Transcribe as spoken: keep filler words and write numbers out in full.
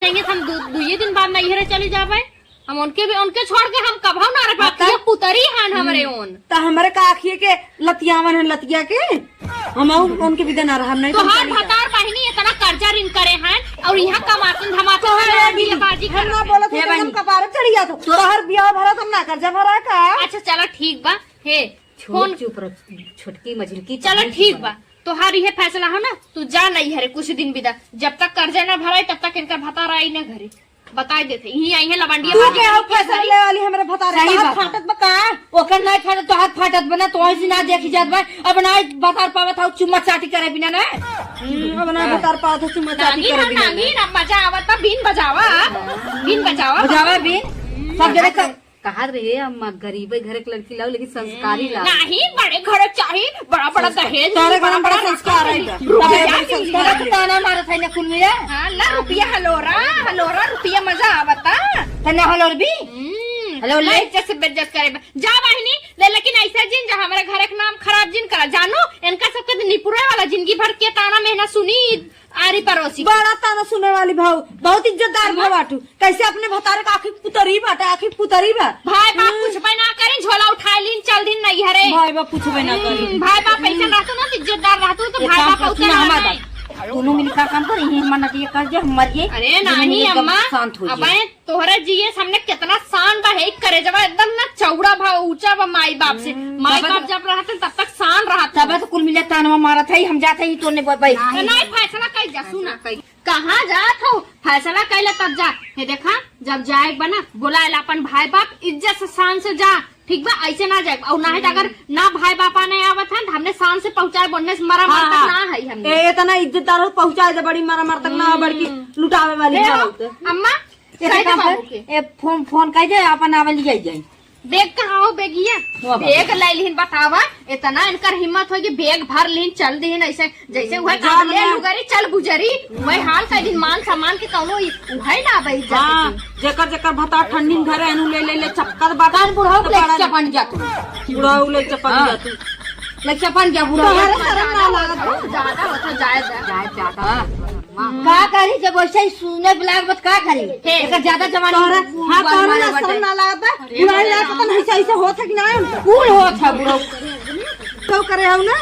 कहेंगे हम दु-, दुइये दिन बाद नैहरे चली जाबे। हम उनके भी, उनके छोड़ के हम कभौ ना रह पाती। ये पुतरी हन हमरे ओन। त हमरे का आँखिए के लतियावन है लतिया के? हम उनके बिना ना रहब, नहीं तो हम तोहार चली जाब। भतार बहिनी इतना कर्जा ऋण करे हैं और यहाँ कमातन धमातन तोहरे हैं, अभी ये बाजी हम कर ना बोलत हे है, बहिनी। हम कपारे चढ़ी जात हो। तोहर बियाह भरा त हम ना कर्जा भरा का? अच्छा चला ठीक बा। हे, छोड़, फोन चुप रह, छोटकी मझिलकी चला तमीज ठीक बा। बा, तोहार इहे फैसला हो ना, तू जा नैहरे कुछ दिन बिदा, जब तक कर्जा ना भराई तब तक इनकर भतार आई ना घरे। बताई देते, यहीं आई है लवंडिया तू बाजी के हो के फैसला घरे। ले वाली हमरे भतारे सही तोहार बात है। फाटत बा का? ओकर नाई फाटत, तोहार फाटत बा ना, तोहर से ना देखी जात बा। अब नाई भतार पावत हो चुम्मा चाटी करे बिना ना। हम्म, अब ना भतार पावत हो चुम्मा चाटी नागिन करे है, बिना ना। नागिन, अब मजा आवत बा, बीन बजावा, बीन बजावा। बजावा बीन, सब जने क- कहा रहे, अम्मा, गरीबे घरे के लड़की लाओ, लेकिन संस्कारी लाओ। नहीं, बड़े घरे चाही, बड़ा बड़ा संस्कार। दहेज, तोरे घर में बड़ा बड़ा संस्कार है। रुपया तोरे भी। संस्कार है। ताना मारत है ना कुल मिला। हाँ, ला रुपया हलोरा, हलोरा रुपया मजा आवता। तन्ने हलोर भी? हम्म, हलोर ले। ला इज्जत से बेइज्जत करे बा। जा बहिनी, ले, लेकिन ऐसा जिन जा, हमारे घर के नाम खराब जिन करा। जानो, इनका सबके निपुरा वाला जिंदगी भर के ताना मेहना सुनी, आरी पड़ोसी। बड़ा ताना सुने वाली भाऊ, बहुत इज्जतदार भाऊ बाटू। कैसे अपने भतारे का आँखी पुतरी बाटे, आँखी पुतरी बा। भाई बाप हम्म। कुछ भी ना करें, झोला उठाए लीन, चल दिन नैहरे। भाई बाप कुछ भी ना करें। हम्म, भाई बाप ऐसे रहतो ना, तो इज्जतदार रहतो, तो एक भाई काम बाप कर, उतना सुना हमार नहीं। बात। दोनों मिल का काम कर, यही हमार नदिया कर दे, हम मर गए। अरे दोनों नहीं मिल के अम्मा, शांत हो जाए। अबे तोहरे जिए सामने कितना शान बा, हे करेजवा एकदम ना चौड़ा बा, ऊंचा बा माई बाप से। हम्म, माई तब बाप तो जब रहते तब तक शान रहत तब है। तो कुल मिले तानवा मारत है, हम जाते ही तोने ब-, भाई। तो नहीं, फैसला कइल जा, सुना। कहाँ जात हो? फैसला कइले तब जा। हे देखा, जब जाए के बा ना, बोलाए ला अपन भाई बाप, इज्जत से शान से जा, ठीक बा? ऐसे ना जाए। और ना है तो अगर ना भाई बाप आने आवत है, तो हमने शान से पहुँचाए, बोलने से मरा हाँ, मरता हाँ। ना है हमने। ए, इतना इज्जतदार हो, पहुँचाए दे, बड़ी मरा मरता ना हो, बड़की हम्म। लुटावे वाली हे ना हो। अम्मा, एक कह दे काम बाबू कर, के। ए, फोन, फोन कह दे, अपन आवे लिया जाए। बैग कहाँ हो, बैगिया? हुआ बाबू। बैग लाई लिहिन, बतावा, इतना इनकर हिम्मत हो कि बैग भर लिहिन, चल दिहिन, ऐसे जैसे वह जा कान ले ना। लुगरी, चल बुजरी, वह हाल कह दिन मान सम्मान के कौनो इ-, उहै ना बई इज्जत हाँ, के। जेकर, जेकर भतार ठंडी में घरे अनु ले, ले, ले, चक्कर बा। कान बुढ़ऊ तो ले बड़ा चपन जा तू। बुढ़ऊ ले चपन हाँ। जा तू। ले चपन जा बुढ़ऊ। तोहरे शरम ना लागत बा? ज्यादा होता, जाए, जाए। जाए ज्यादा। का करी जब वैसे ही सुने लाग बत का करी? हे। एकर ज्यादा जवानी तोहरा, हाँ, बाल तोहरा मारे ना बाटे। शरम ना लागत बा? अरे बुढ़ाई बाप रे। लागत बा, ऐसे, ऐसे होत है कि ना? कुल होत है बुढ़ऊ। तो करे हो ना?